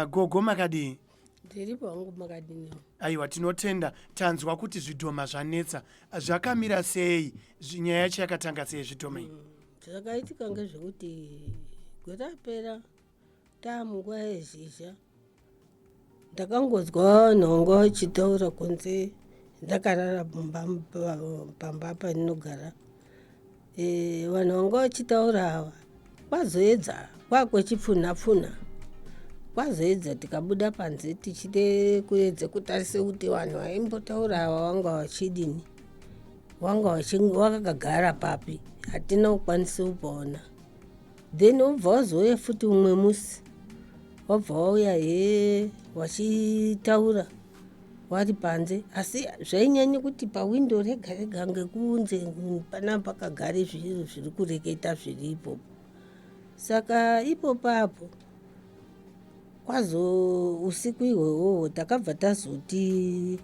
Gogo makadii? Ndiripo hangu, makadini? Aiwa, tinotenda. Tanzwa kuti zvidhoma zvanetsa. Zvakamira sei? Nyaya yacho yakatanga sei, zvidhoma iyi? Zvakaitika ngezvekuti gore rapera, taamunguva yezhizha, ndakangonzwa vanhu vanga vachitaura kunze. Ndakarara mumba, pamba pandinogara. Vanhu vanga vachitaura ava, kwazoedza kwakwechipfunha pfunha, kwazoedza tikabuda panze tichide kuedze kutarisa kuti vanhu vaimbotaura ava vanga vachidini, vanga vakagara papi. Hatina kukwanisa kupaona. Then wobva wazouya futi umwe musi, wabva wauya he wachitaura wari panze, asi zvainyanya kuti pawindo rega rega ngekunze pana pakagare zviro zviri kureketa zviri ipopo. Saka ipopapo kwazo usiku ihwohwohwo takabva tazoti,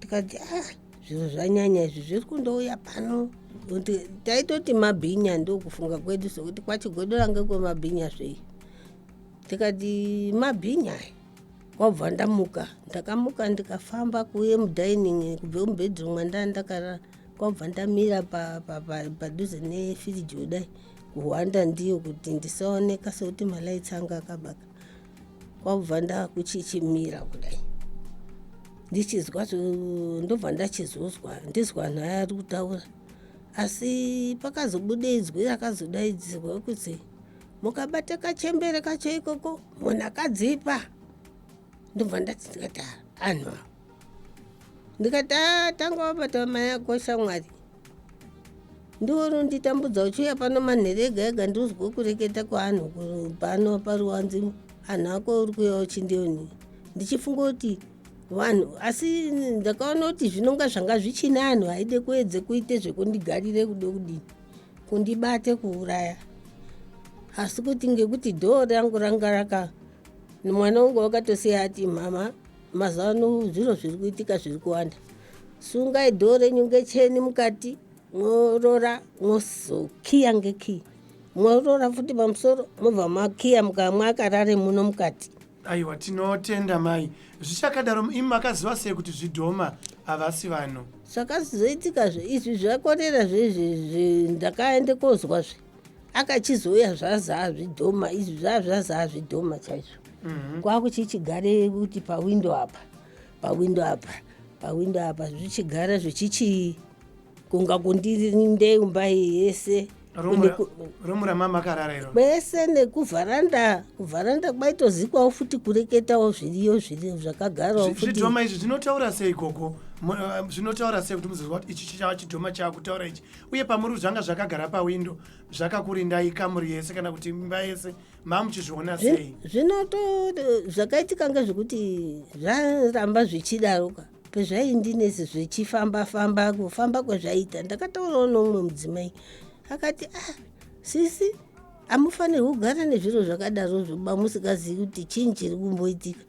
tikati, "Ah, zviro zvanyanya izvi, zviri kundouya pano." Kuti taitoti mabhinya, ndokufunga kwedu, sokuti kwaChigodora ngekwemabhinya zvei. Tikati mabhinya aya. Kwabva ndamuka, ndakamuka ndikafamba kuuye mudining kubve mubedroom mwandanga ndakarara. Kwabva ndamira padhuze nefiriji kudai, kuhwanda ndiyo kuti ndisaoneka sekuti malights anga akabaka. Kwabva ndakuchichimira kudai ndichizwa, ndobva ndachizozwa, ndizwa vanhu aya ari kutaura. Asi pakazobuda izwi rakazodaidzirwa kuti, "Mukabata kachembere kacho ikoko, munhu akadzipa." Ndobva ndati, ndikati, "Ah, anhu ava." Ndikati, "Ah, tanga wabata mai ako shamwari, ndiwo runditambudza uchiuya pano manhere ega ega. Ndozwe kureketa kweanhu pano paruwanzi, anhu ako uri kuuya uchindioni." Ndichifunga kuti vanhu, asi ndakaona kuti zvinonga zvanga zvichine anhu aide kuedze kuite zvekundigarire, kude kudini, kundibate kuuraya. Asi kuti ngekuti dhoo rangu ranga raka, mwana wangu wakatosiya ati, "Mama, mazuva ano zviro zviri kuitika zviri kuwanda, sungai dhoo renyu ngecheni mukati, mworora, mwozokiya ngekii, mworora futi pamusoro, mobva makiya mwakarare muno mukati." Aiwa, tinotenda mai. Zvichakadaro, imi makaziva sei kuti zvidhoma, havasi vanhu? Zvakazoitikazve izvi zvakorera zvezvi, ndakaende kozwazve akachizouya zvazaa zvidhoma izvi, zvazvazaa zvidhoma chaizvo. Kwakuchichigare kuti pawindo apa, pawindo apa, pawindo apa, zvichigara zvichichi kunga kundirinde imba iyi yese. Room ramama makarara iro? Kwese nekuvharanda. Kuvharanda kwaitozikwawo futi kureketawo, zviriyo zviri zvakagarawo futi. Zvidhoma izvi zvinotaura sei, gogo? Zvinotaura sei kuti muzozwa kuti ichi chichava chidhoma chaakutaura ichi? Uye pamuri zvanga zvakagara pawindo zvakakurindai kamuri yese kana kuti imba yese, mamuchizviona sei? Zvinoto zvakaitika ngezvekuti zvaramba zvichidaroka pezvaindinesi, zvichifamba famba, kufamba kwezvaita. Ndakataurawo noumwe mudzimai, akati, "Ah, sisi, hamufanirwi kugara nezviro zvakadarozvo ba musingazivi kuti chinyi chiri kumboitika.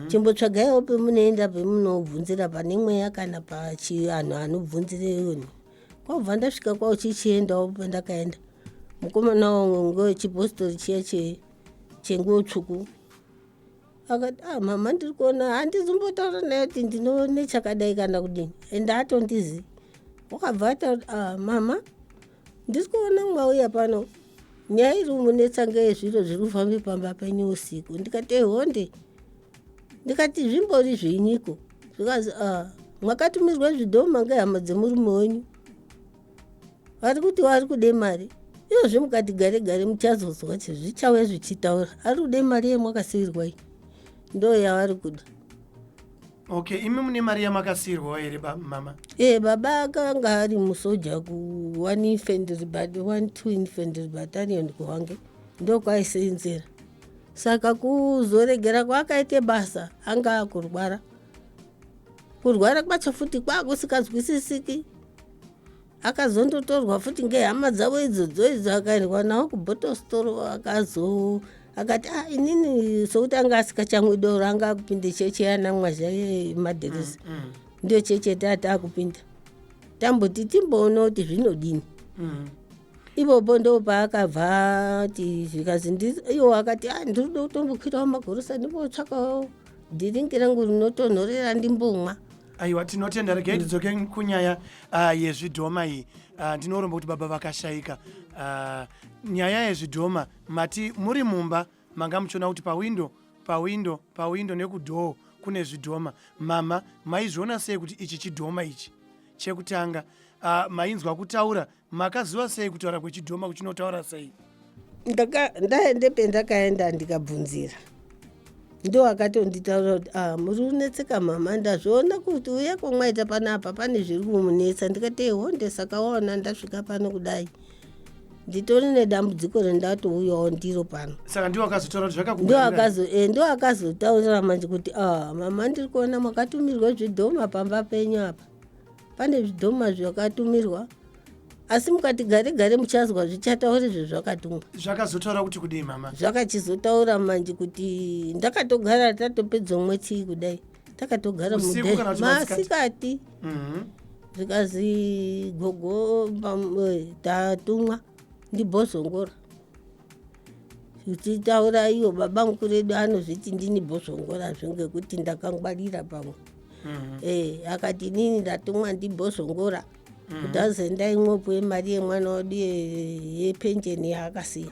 Chimbotsvagaiwo pemunoenda, pemunobvunzira pane mweya kana pachianhu anobvunzire." Kwabva ndasvika kwauchichiendawo pandakaenda, mukomana wangu ngewechipostori chiya chenguo tsvuku akati, "Ah, mama, ndiri kuona." Handizombotaura naye kuti ndinoone chakadai kana kudini, ende atondizi. Wakabva ataura, "Ah, mama, ndiri kuona mwauya pano, nyaya iri kumunetsa ngeyezviro zviri kufambe pamba penyu usiku." Ndikati, "Ehonde." Ndikati, "Zvimbori zvinyiko?" Zvikazi, "Ah, mwakatumirwa zvidhoma ngehama dzemurume wenyu, vari kuti vari kude mari. Iyozve mukati gare gare muchazozwa kuti zvichauya zvichitaura, ari kude mari yemwakasiyirwa iyi, ndo yavari kuda." Okay, imi mune mari yamakasiyirwawo here, mama? E, baba akanga ari musoja ku one infantry but one two infantry battalion kuHwange, ndokwaisenzera. Saka kuzoregera kwaakaite basa, anga akurwara. Kurwara kwacho futi kwakusikazwisisiki. Akazondotorwa futi ngehama dzavo idzodzo idzo, akaendwa nawo kuBotositoro. Akazo akati, "Ah, inini," sokuti anga asikachamwi doro, anga akupinde cheche yana Mwazha yemadheresi. Ndiyo cheche taata akupinda, tamboti timboona kuti zvinodini. Ipopo ndo paakabva ati zvikazi iwo akati a ndiri kuda kutombokwirawo magorosa ndimbotsvakawo dhiringi rangu rinotonhorera ndimbomwa. Aiwa, tinotenda. Regai tidzoke kunyaya yezvidhoma iyi. Ndinoromba kuti baba vakashayika. Nyaya yezvidhoma, mati muri mumba manga muchiona kuti pawindo, pawindo, pawindo nekudoor kune zvidhoma. Mama, maizviona sei kuti ichi chidhoma ichi? Chekutanga, mainzwa kutaura, makaziva sei kutaura kwechidhoma kuchinotaura sei? Ndaende pendakaenda ndikabvunzira, ndo akatonditaura kuti, "Ah, muri kunetseka mama, ndazviona kuti uye kwamwaita panapa pane zviri kumunetsa." Ndikati, "Honde, saka waona ndasvika pano kudai, nditori nedambudziko rendatouyawo ndiro pano." Saka ndiwo akazotaura kuti ndo zvakakugarira? Ndo akazotaurira manje kuti, "Ah, mama, ndiri kuona makatumirwa zvidhoma pamba penyu apa, pane zvidhoma zvakatumirwa, asi mukati gare gare muchazwa zvichataura izvo zvakatumwa." Zvakazotaura kuti kudii, mama? Zvakachizotaura manje kuti ndakatogara tatopedza mwedzi kudai, takatogara Usiku kana kuti masikati? Masikati. Zvikazi, "Gogo, tatumwa ndibhozongora." Uchitaura iwo baba mukuru edu anozviti ndini bhozongorazve ngekuti ndakangwarira pamwe. Akati, "Inini ndatumwa ndibhozongora kuti azendai mwopuwe mari yemwana wedu yepenjeni yaakasiya."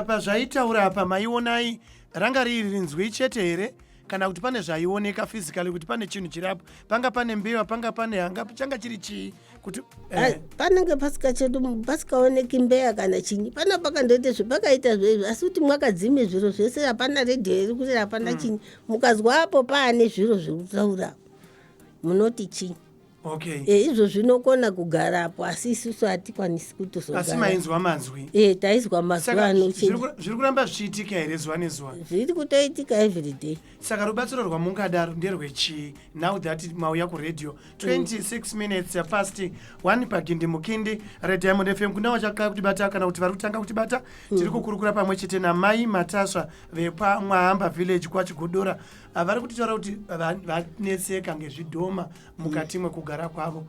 Pazvaitaura apa, maionai ranga riri rinzwi chete here, kana kuti pane zvaioneka physically kuti pane chinhu chiri apo? Panga pane mbiva, panga pane hanga, changa chiri chii kuti Panenge pasikachedu, pasikaoneki mbeya kana chinyi. Pana pakandoite zvepakaita zveizvo, asi kuti mwakadzime zviro zvese, hapana redhiyo iri kurira, hapana chinyi. Mukazwa apo paane zviro zviri kutaura, munoti chinyi? Izvo zvinokona kugarapo, asi isusu hatikwanisi Asi kutozogara. Mainzwa manzwi? Taizwa mazuva Saka anochinja. Zviri kuramba zvichiitika here zuva nezuva? Zviri kutoitika everyday. Saka rubatsiro rwamungada nderwechii now that mauya kuredhiyo? 26 minutes past 1 pagindi mukindi reDiamond FM. Kuna vachaqaya kutibata kana kuti vari kutanga kutibata, tiri kukurukura pamwe chete namai Matasva vepamwahamba village kwaChigodora. Vari kutitaura kuti vanetseka ngezvidhoma mukati mwekugara kwavo.